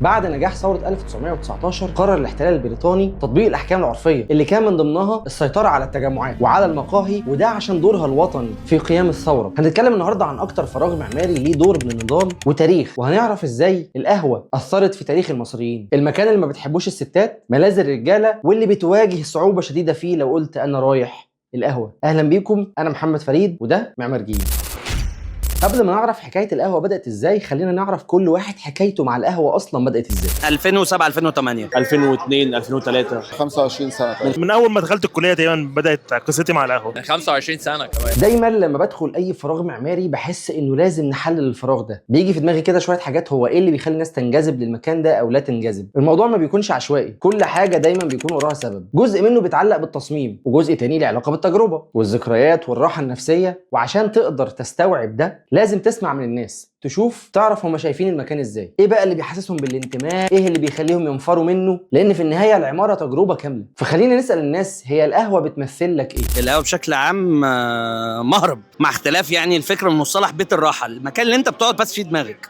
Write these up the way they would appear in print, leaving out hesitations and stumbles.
بعد نجاح ثورة 1919 قرر الاحتلال البريطاني تطبيق الأحكام العرفية اللي كان من ضمنها السيطرة على التجمعات وعلى المقاهي، وده عشان دورها الوطني في قيام الثورة. هنتكلم النهاردة عن أكتر فراغ معماري ليه دور من النضال وتاريخ، وهنعرف إزاي القهوة أثرت في تاريخ المصريين، المكان اللي ما بتحبوش الستات، ملاذ الرجالة، واللي بتواجه صعوبة شديدة فيه لو قلت أنا رايح القهوة. أهلا بيكم، أنا محمد فريد وده معمارجيين. قبل ما نعرف حكاية القهوة بدات ازاي، خلينا نعرف كل واحد حكايته مع القهوة اصلا بدات ازاي. 2007 2008 2002 2003. 25 سنة تقريبا. من اول ما دخلت الكلية تقريبا بدات قصتي مع القهوه. 25 سنة كمان. دايما لما بدخل اي فراغ معماري بحس انه لازم نحلل الفراغ ده، بيجي في دماغي كده شوية حاجات، هو ايه اللي بيخلي الناس تنجذب للمكان ده او لا تنجذب. الموضوع ما بيكونش عشوائي، كل حاجة دايما بيكون وراها سبب، جزء منه بيتعلق بالتصميم وجزء تاني له علاقة بالتجربة والذكريات والراحة النفسيه. وعشان تقدر تستوعب ده لازم تسمع من الناس، تشوف، تعرف هما شايفين المكان ازاي، ايه بقى اللي بيحسسهم بالانتماء، ايه اللي بيخليهم ينفروا منه، لان في النهاية العمارة تجربه كامله. فخلينا نسال الناس، هي القهوة بتمثل لك ايه؟ القهوة بشكل عام مهرب، مع اختلاف يعني الفكرة من مصطلح بيت الراحه، المكان اللي انت بتقعد بس فيه دماغك،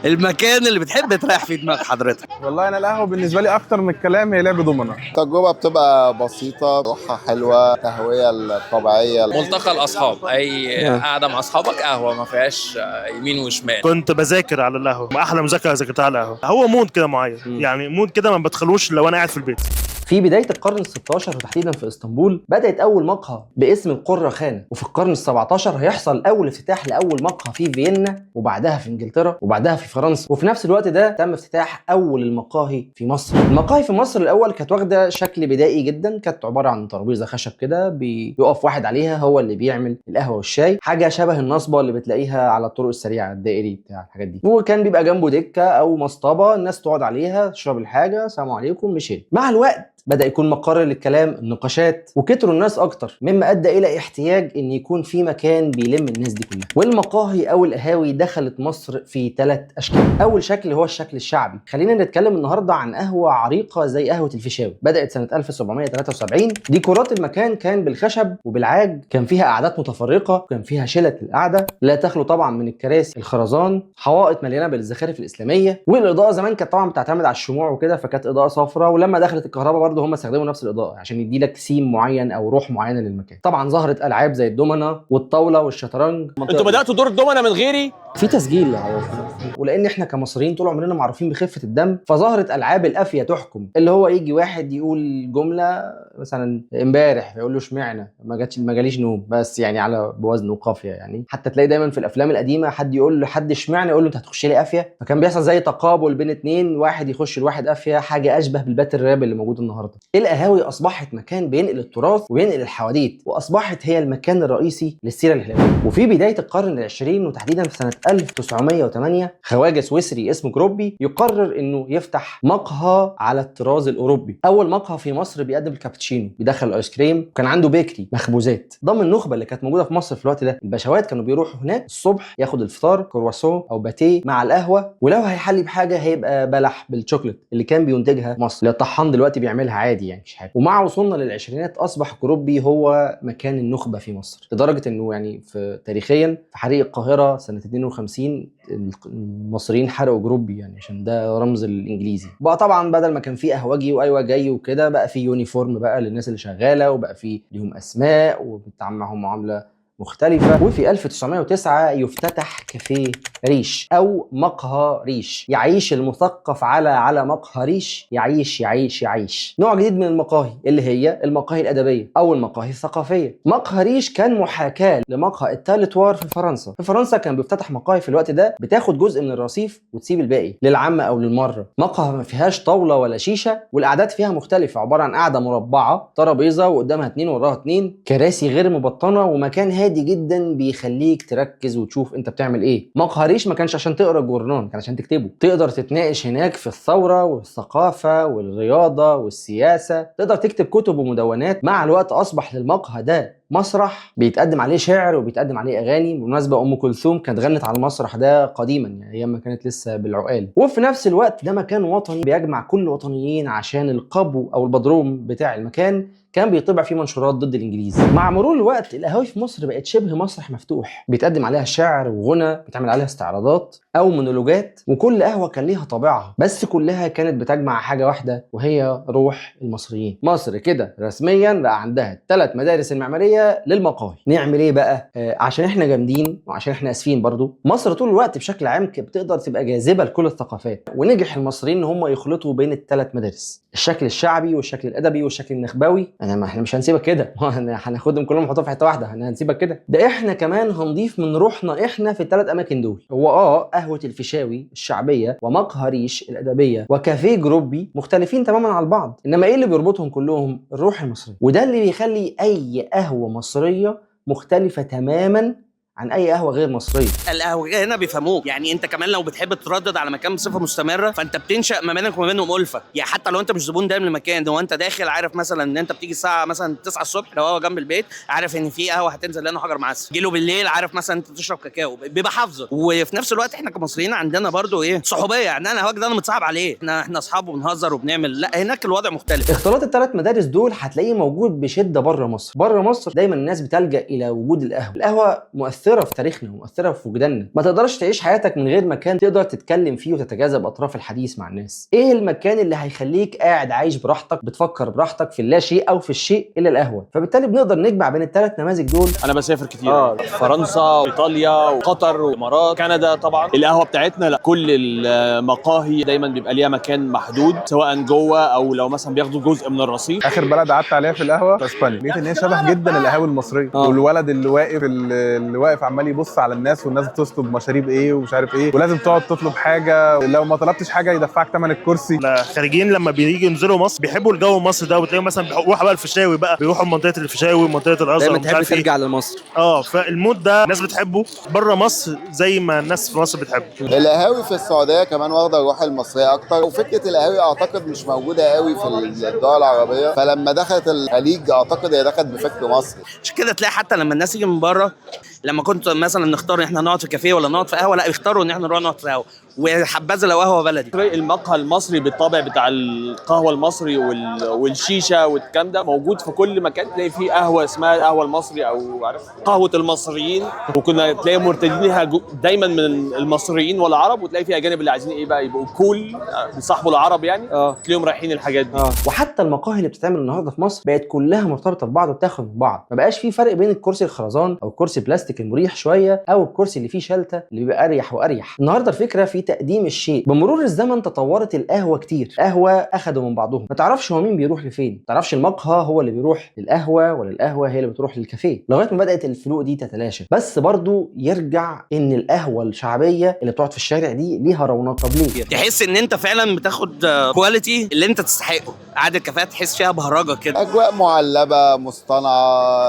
المكان اللي بتحب تريح فيه دماغ حضرتك. والله انا القهوة بالنسبة لي اكتر من الكلام هي لعب دومنه. التجربة بتبقى بسيطة، روحها حلوة، التهوية الطبيعية. ملتقى الاصحاب، اي قاعدة مع اصحابك قهوة ما فيهاش يمين وشمال. كنت بذاكر على القهوه، احلى مذاكرة ذاكرتها على القهوه. هو mood كده معين، يعني mood كده ما بدخلوش لو انا قاعد في البيت. في بداية القرن ال 16 وتحديدا في اسطنبول بدأت أول مقهى باسم القرة خانة، وفي القرن ال 17 هيحصل أول افتتاح لأول مقهى في فيينا، وبعدها في إنجلترا، وبعدها في فرنسا، وفي نفس الوقت ده تم افتتاح أول المقاهي في مصر. المقاهي في مصر الأول كانت واخدة شكل بدائي جدا، كانت عبارة عن ترابيزة خشب كده بيقف واحد عليها هو اللي بيعمل القهوة والشاي، حاجة شبه النصبة اللي بتلاقيها على الطرق السريعة الدائري بتاع الحاجات دي، وكان بيبقى جنبه دكة أو مصطبة الناس تقعد عليها تشرب الحاجة، السلام عليكم مشي. مع الوقت بدأ يكون مقر للكلام، النقاشات، وكتروا الناس أكتر، مما أدى إلى احتياج إن يكون في مكان بيلم الناس دي كلها. والمقاهي أو القهاوي دخلت مصر في 3 أشكال. أول شكل هو الشكل الشعبي. خلينا نتكلم النهاردة عن قهوة عريقة زي قهوة الفيشاوي، بدأت سنة 1773. ديكورات المكان كان بالخشب وبالعاج، كان فيها قعدات متفرقة، كان فيها شلة القعدة لا تخلو طبعا من الكراسي الخرزان، حوائط مليانة بالزخارف الإسلامية، والإضاءة زمان كانت طبعا بتعتمد على الشموع وكده، فكانت إضاءة صفراء، ولما دخلت الكهرباء برضه هم استخدموا نفس الاضاءة عشان يدي لك سيم معين او روح معينة للمكان. طبعا ظهرت العاب زي الدومنه والطاوله والشطرنج. انتوا بداتوا دور الدومنه من غيري؟ في تسجيل. ولان احنا كمصريين طول عمرنا معروفين بخفة الدم، فظهرت العاب القافيه تحكم، اللي هو يجي واحد يقول جملة مثلا امبارح فيقول له اشمعنى ما جاتش ما جاليش نوم، بس يعني على بوزن وقافيه يعني. حتى تلاقي دايما في الافلام القديمة حد يقول لحد اشمعنى، يقول له انت هتخش لي قافيه، فكان بيحصل زي تقابل بين اتنين، واحد يخش لواحد قافيه، حاجة اشبه بال battle rap اللي موجود النهارده. القهاوي اصبحت مكان بينقل التراث وينقل الحواديت، واصبحت هي المكان الرئيسي للسيرة الهلالية. وفي بداية القرن العشرين وتحديدا في سنة 1908 خواجه سويسري اسمه جروبي يقرر انه يفتح مقهى على الطراز الاوروبي. اول مقهى في مصر بيقدم الكابتشينو، بيدخل الايس كريم، وكان عنده bakery مخبوزات. ضم النخبة اللي كانت موجودة في مصر في الوقت ده، البشوات كانوا بيروحوا هناك الصبح ياخد الفطار كرواسون او باتيه مع القهوه، ولو هيحلي بحاجة هيبقى بلح بالشوكليت اللي كان بينتجها مصر، اللي الطحان دلوقتي بيعملها عادي يعني مش حاجة. ومع وصولنا للعشرينات اصبح جروبي هو مكان النخبة في مصر، لدرجة انه يعني في تاريخيا في حريق القاهرة سنة 52 المصريين حرقوا جروبي يعني عشان ده رمز الانجليزي. بقى طبعا بدل ما كان في قهوجي وايوة جاي وكده، بقى في uniform بقى للناس اللي شغالة، وبقى في ليهم اسماء وبتتعامل معاهم معاملة مختلفة. وفي 1909 يفتتح كافيه ريش أو مقهى ريش. يعيش المثقف على مقهى ريش، يعيش يعيش يعيش. نوع جديد من المقاهي اللي هي المقاهي الأدبية أو المقاهي الثقافية. مقهى ريش كان محاكاة لمقهى التالتوار في فرنسا. في فرنسا كان بيفتتح مقاهي في الوقت ده بتاخد جزء من الرصيف وتسيب الباقي للعامة أو للمرة. مقهى ما فيهاش طاولة ولا شيشة، والقعدات فيها مختلفة، عبارة عن قعدة مربعة ترابيزة وقدامها 2 وراها 2، كراسي غير مبطنة، ومكان هادي جدا بيخليك تركز وتشوف انت بتعمل ايه. مقهى ريش ما كانش عشان تقرا الجورنان، كان عشان تكتبه. تقدر تتناقش هناك في الثورة والثقافة والرياضة والسياسة، تقدر تكتب كتب ومدونات. مع الوقت اصبح للمقهى ده مسرح بيتقدم عليه شعر وبيتقدم عليه اغاني. بالمناسبة ام كلثوم كانت غنت على المسرح ده قديما، يعني ايام ما كانت لسه بالعقال. وفي نفس الوقت ده مكان وطني بيجمع كل الوطنيين، عشان القبو او البدروم بتاع المكان كان بيطبع فيه منشورات ضد الانجليز. مع مرور الوقت القهاوي في مصر بقت شبه مسرح مفتوح، بيتقدم عليها شعر وغنى، بيتعمل عليها استعراضات او مونولوجات، وكل قهوة كان ليها طابعها، بس كلها كانت بتجمع حاجة واحدة وهي روح المصريين. مصر كده رسميا بقى عندها 3 مدارس المعمارية للمقاهي. نعمل ايه بقى؟ عشان احنا جامدين وعشان احنا اسفين برضو، مصر طول الوقت بشكل عام بتقدر تبقى جاذبة لكل الثقافات، ونجح المصريين ان هم يخلطوا بين ال3 مدارس، الشكل الشعبي والشكل الادبي والشكل النخبوي. انا ما احنا مش هنسيبك كده، هناخدهم كلهم نحطهم في حتة واحدة، احنا هنسيبك كده؟ ده احنا كمان هنضيف من روحنا احنا في ال3 اماكن دول. هو قهوة الفيشاوي الشعبية ومقهى ريش الادبية وكافيه جروبي مختلفين تماما عن بعض، انما ايه اللي بيربطهم كلهم؟ الروح المصرية. وده اللي بيخلي اي قهوة مصرية مختلفة تماما عن اي قهوة غير مصرية. القهوة هنا بيفهموك، يعني انت كمان لو بتحب تردد على مكان بصفة مستمرة فانت بتنشا ما بينك وما بينهم الفه، يعني حتى لو انت مش زبون دايم للمكان ده، وانت داخل عارف مثلا ان انت بتيجي الساعة مثلا 9 الصبح لو هو جنب البيت، عارف ان في قهوة هتنزل لانه حجر معسل، جيله بالليل عارف مثلا انت تشرب كاكاو، بيبقى حافظه. وفي نفس الوقت احنا كمصريين عندنا برضو ايه صحوبيه، يعني انا هواك ده انا متصاحب عليه، احنا اصحاب وبنهزر وبنعمل. لا هناك الوضع مختلف. اختلاط ال3 مدارس دول هتلاقيه موجود بشده بره مصر. بره مصر دايما الناس بتلجأ الى وجود القهوة. القهوة مؤثرة في تاريخنا ومؤثرة في وجداننا، ما تقدرش تعيش حياتك من غير مكان تقدر تتكلم فيه وتتجاذب اطراف الحديث مع الناس. ايه المكان اللي هيخليك قاعد عايش براحتك، بتفكر براحتك في اللا شيء او في الشيء الا القهوة؟ فبالتالي بنقدر نجمع بين ال3 نماذج دول. انا بسافر كتير، فرنسا وايطاليا وقطر والامارات، كندا طبعا. القهوة بتاعتنا لا، كل المقاهي دايما بيبقى ليها مكان محدود، سواء جوه او لو مثلا بياخدوا جزء من الرصيف. اخر بلد قعدت عليها في القهوة اسبانيا، لقيت ان هي شبه جدا القهاوي المصرية. والولد اللي واقف عمال يبص على الناس، والناس بتطلب مشاريب ايه ومش عارف ايه، ولازم تقعد تطلب حاجة، لو ما طلبتش حاجة يدفعك ثمن الكرسي. الخارجيين لما بييجوا ينزلوا مصر بيحبوا الجو المصري ده، وتلاقيهم مثلا بيروحوا بقى الفيشاوي، بقى بيروحوا منطقة الفيشاوي ومنطقة الازهر، دايما ومش تحب عارف ايه. ترجع لمصر. فال mood ده الناس بتحبه بره مصر زي ما الناس في مصر بتحبه. القهاوي في السعودية كمان واخده الروح المصرية اكتر، وفكره القهاوي اعتقد مش موجودة قوي في الدول العربية، فلما دخلت الخليج اعتقد هي دخلت بفكر مصر. عشان كده تلاقي حتى لما الناس تيجي من بره، لما كنت مثلا نختار ان احنا نقعد في كافيه ولا نقعد في قهوة، لا يختاروا ان احنا نروح نقعد في قهوة، وحبذا لو قهوة بلدي. المقهى المصري بالطابع بتاع القهوة المصري والشيشه والكلام ده موجود في كل مكان، تلاقي فيه قهوة اسمها القهوة المصري او عارف قهوة المصريين، وكنا تلاقي مرتدينها دايما من المصريين والعرب، وتلاقي فيه اجانب اللي عايزين ايه بقى يبقوا cool بيصاحبوا العرب يعني، تلاقيهم رايحين الحاجات دي. وحتى المقاهي اللي بتتعمل النهارده في مصر بقت كلها مرتبطة ببعض وبتاخد من بعض، ما بقاش في فرق بين الكرسي الخرزان او الكرسي البلاستيك المريح شوية او الكرسي اللي فيه شلته اللي بيبقى اريح واريح. النهارده الفكرة في تقديم الشيء. بمرور الزمن تطورت القهوة كتير، قهوة اخدوا من بعضهم، ما تعرفش هو مين بيروح لفين، ما تعرفش المقهى هو اللي بيروح للقهوة ولا القهوة هي اللي بتروح للكافيه، لغاية ما بدات الفروق دي تتلاشى. بس برضو يرجع ان القهوة الشعبية اللي بتقعد في الشارع دي ليها رونق. طب ليه؟ تحس ان انت فعلا بتاخد quality اللي انت تستحقه. قعدة الكافيهات تحس فيها بهرجة كده، اجواء معلبه مصطنعه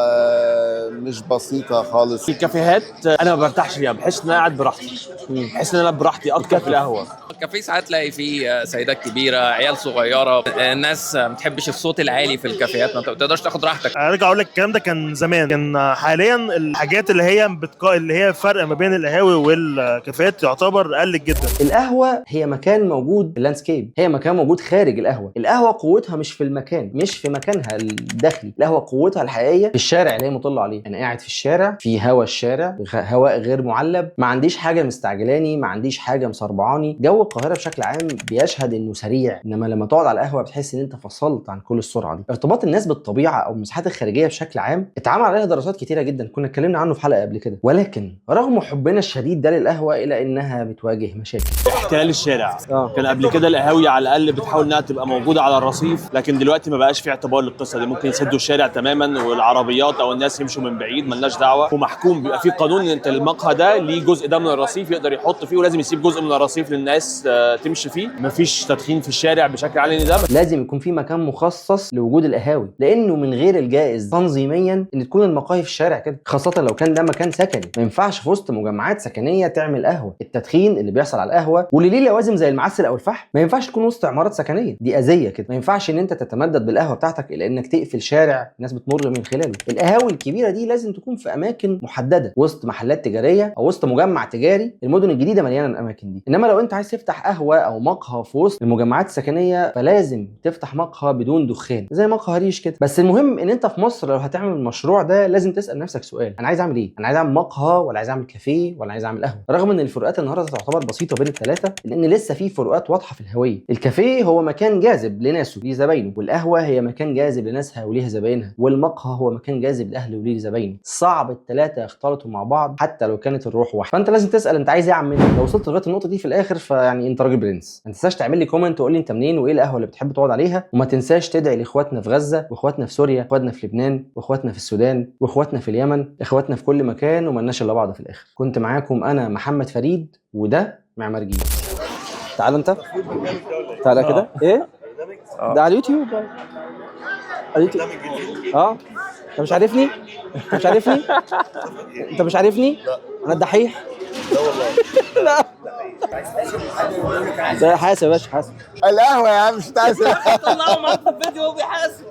مش بسيطة خالص. الكافيهات انا ما برتاحش فيها، بحس ان انا قاعد براحتي، بحس ان انا براحتي اكتر في القهوة. الكافيه ساعات تلاقي فيه سيدات كبيرة، عيال صغيرة، الناس ما بتحبش الصوت العالي في الكافيهات، ما تقدرش تاخد راحتك. ارجع اقول لك الكلام ده كان زمان، كان حاليا الحاجات اللي هي اللي هي فرق ما بين القهاوي والكافيهات يعتبر قلت جدا. القهوة هي مكان موجود في ال landscape، هي مكان موجود خارج القهوة. القهوة قوتها مش في المكان، مش في مكانها الداخلي، القهوة قوتها الحقيقية في الشارع اللي هي مطله عليه. انا قاعد في الشارع، في هوا الشارع، هواء غير معلب، ما عنديش حاجة مستعجلاني، ما عنديش حاجة مسربعاني. جو القاهرة بشكل عام بيشهد انه سريع، انما لما تقعد على القهوة بتحس ان انت فصلت عن كل السرعة دي. ارتباط الناس بالطبيعة او المساحات الخارجية بشكل عام اتعمل عليها دراسات كتيرة جدا، كنا اتكلمنا عنه في حلقة قبل كده. ولكن رغم حبنا الشديد ده للقهوة الا انها بتواجه مشاكل. احتلال الشارع. كان قبل كده القهاوي على الاقل بتحاول انها تبقى موجودة على الرصيف، لكن دلوقتي ما بقاش في اعتبار للقصة دي، ممكن يسدوا الشارع تماما والعربيات او الناس يمشوا من بعيد، ملناش دعوه، ومحكوم بيبقى في قانون ان انت المقهى ده ليه جزء ده من الرصيف يقدر يحط فيه، ولازم يسيب جزء من الرصيف للناس الناس تمشي فيه، مفيش تدخين في الشارع بشكل علني. ده لازم يكون في مكان مخصص لوجود القهاوي، لانه من غير الجائز تنظيميا ان تكون المقاهي في الشارع كده، خاصة لو كان ده مكان سكني. ما ينفعش في وسط مجمعات سكنية تعمل قهوة. التدخين اللي بيحصل على القهوة واللي ليه لوازم زي المعسل او الفحم ما ينفعش تكون وسط عمارات سكنية، دي اذيه كده. ما ينفعش ان انت تتمدد بالقهوة بتاعتك الا انك تقفل شارع الناس بتمر من خلاله. القهاوي الكبيرة دي لازم تكون في اماكن محددة، وسط محلات تجارية او وسط مجمع تجاري. المدن الجديدة مليانة الاماكن دي. انما لو انت عايز تفتح قهوة او مقهى في وسط المجمعات السكنية فلازم تفتح مقهى بدون دخان زي مقهى ريش كده. بس المهم ان انت في مصر لو هتعمل المشروع ده لازم تسال نفسك سؤال: انا عايز اعمل ايه؟ انا عايز اعمل مقهى ولا عايز اعمل كافيه ولا عايز اعمل قهوة؟ رغم ان الفروقات النهارده تعتبر بسيطة بين الثلاثة، لان لسه في فروقات واضحة في الهوية. الكافيه هو مكان جاذب لناسه ليه زباينه، والقهوة هي مكان جاذب لناسها وليها زباينها، والمقهى هو مكان جاذب لاهله وليه زباينه. صعب الثلاثة يختلطوا مع بعض حتى لو كانت الروح واحدة. فانت لازم تسال انت عايز ايه يا عم. لو وصلت لغاية النقطة دي في الاخر فيعني انت راجل برنس. ما تنساش تعمل لي comment وقول لي انت منين وايه القهوة اللي بتحب تقعد عليها، وما تنساش تدعي لاخواتنا في غزة واخواتنا في سوريا، اخواتنا في لبنان، واخواتنا في السودان، واخواتنا في اليمن، اخواتنا في كل مكان، وملناش الا بعض في الاخر. كنت معاكم انا محمد فريد، وده معمارجين. تعال انت، تعالى كده. ايه ده؟ على اليوتيوب، على اليوتيوب. انت مش عارفني؟ انت مش عارفني؟ انت مش عارفني؟ انا الدحيح. لا والله لا. حاسب يا باشا، حاسب. القهوة يا عم مش عايز طلعوا معاك في الفيديو وهو بيحاسب.